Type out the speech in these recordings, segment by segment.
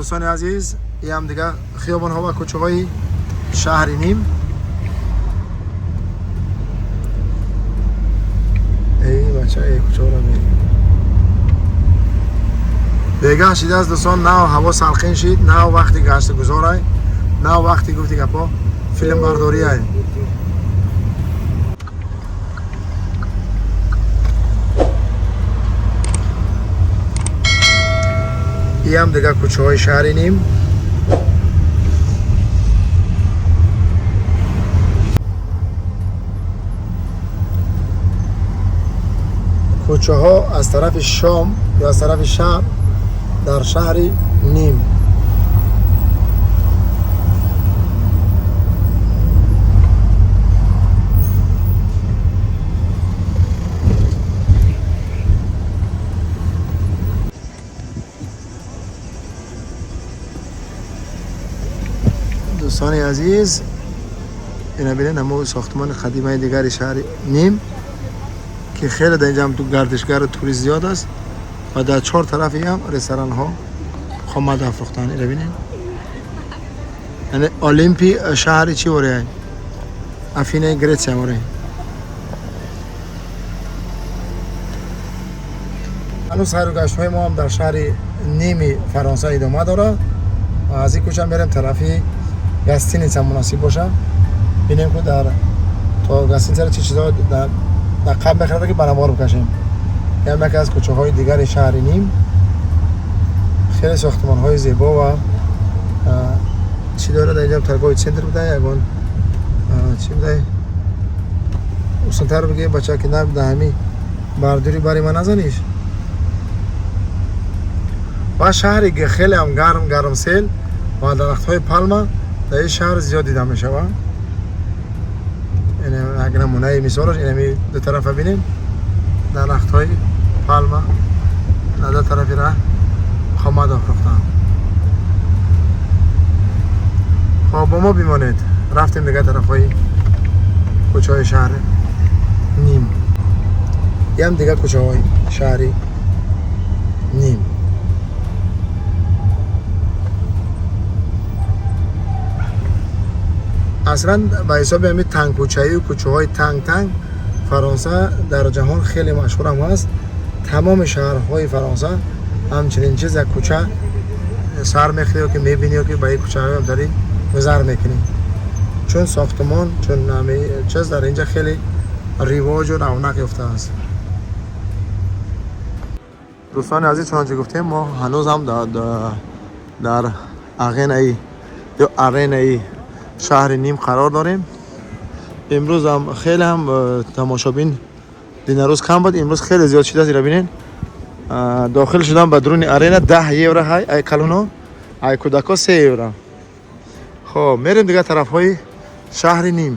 Дӯстони азиз, ин ҳам дига хиёбонҳо ва кӯчаҳои шаҳри Ним. Эй бача, эй кӯчаҳоро бин. Бегаҳ шидааст, дӯстон, нав ҳаво салқин шид, нав вақти гашту гузорай, нав вақти гуфти гапо филмбардориай. Ин ҳам дига кӯчаҳои шаҳри Ним. Кӯчаҳо аз тарафи шом ё аз тарафи шаҳр дар шаҳри Ним. Дӯстони азиз, ина бинед, ҳамо сохтмони қадимаи дигари шаҳри Ним, ки хеле дар инҷа ҳам гардишгару турист зиёд аст ва дар чор тарафи ҳам ресторанҳо қомат афрӯхтанд. Ина бинед, яъне Олимпи шаҳри чӣ ворея? Афинаи Гретсия воре. Ҳанӯз сайру гаштҳои мо ҳам дар шаҳри Ними Фаронса идома дорад ва аз ин кӯча мерем тарафи гостиница муносиб боша. Бинем, ку дар то гостиницаро чӣ чизҳо дар қабл мехӯрада, ки ба навор бикашем. Ям яке аз кӯчаҳои дигари шаҳри Ним. Хеле сохтмонҳои зебо ва чӣ дорад. Дар инҷа торговый центр буда, ягон чӣ буда. Усунтар бигӣ, бача, ки на да ҳами бардури бари ма назаниш. Ва шаҳри хеле ҳам гарм, гармсел ва дарахтҳои палма дар ин шаҳр зиёд дида мешавад. Як намунаи мисолаш инами ду тарафа бинем, дарахтҳои палма дар ду тарафи раҳ қомат афрохтанд. Хоб, бо мо бимонед. Рафтем дигар тарафҳои кӯчаҳои шаҳри Ним. Ям дигар кӯчаҳои шаҳри Ним. Аслан ба ҳисоби ҳамин тангкӯчаию кӯчаҳои танг танг Фаронса дар ҷаҳон хеле машҳурам ҳаст. Тамоми шаҳрҳои Фаронса ҳамчунин чиз, як кӯча сар мехӯри ё ки мебинӣ, ё ки ба ин кӯчаҳоям дарӣ гузар мекунӣ, чун сохтмон, чун чиз дар инҷа хеле ривоҷу равнақ ёфтааст. Дӯстони азиз, чунончи гуфтем, мо ҳанӯз ҳам дар ағенаи ё аренаи шаҳри Ним қарор дорем. Имрӯз ҳам хеле ҳам тамошобин динарӯз кам буд, имрӯз хеле зиёд шудааст. Ира бинед, дохил шудан ба дуруни арена 10 евро ҳай, ай калоно, ай кӯдако 3 евро. Хоб, мерем дигар тарафҳои шаҳри Ним.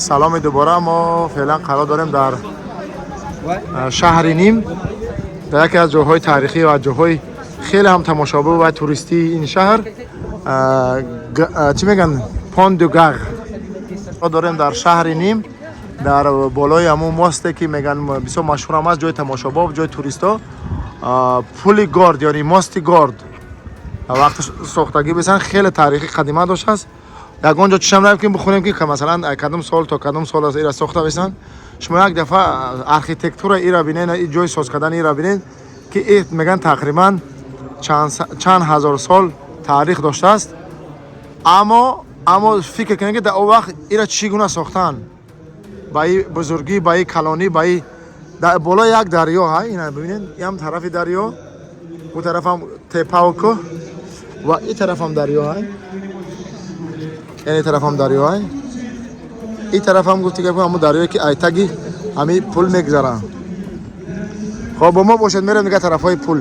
Саломи дубора. Мо феълан қарор дорем дар шаҳри Ним, дар яке аз ҷойҳои таърихӣ ва ҷойҳои хеле ҳам тамошобоб ва туристии ин шаҳр. Чӣ мегӯянд, Pont du Gard. Мо дорем дар шаҳри Ним, дар болои ҳамун мосте, ки мегӯянд бисёр машҳурам аст, ҷои тамошобоб, ҷои туристо, пули Гард, яъне мости Гард. Вақти сохтагӣ бисан, хеле таърихи қадима доштааст. Ягон ҷо чишам наёб, ки бихонем, ки масалан кадом сол то кадом сол аст ира сохта бисан. Шумо як дафъа архитектура ира бинед, ҷои соз кардани ира бинед, ки мегӯянд тақрибан чанд ҳазор сол таърих доштааст. Аммо фикр кунед, ки дар он вақт ира чӣ гуна сохтанд, ба и бузургӣ, ба и калонӣ, ба и дар болои як дарё. Ҳа, ина бибинед, ям тарафи дарё, у тарафам тепаву кӯҳ ва и тарафам дарё ҳай, яъне тарафам дарё ҳай, и тарафам, гуфти гап, ҳамун дарёе, ки айтаги ҳами пул мегзара. Хоб, бо мо бошед, мерем дигар тарафҳои пул.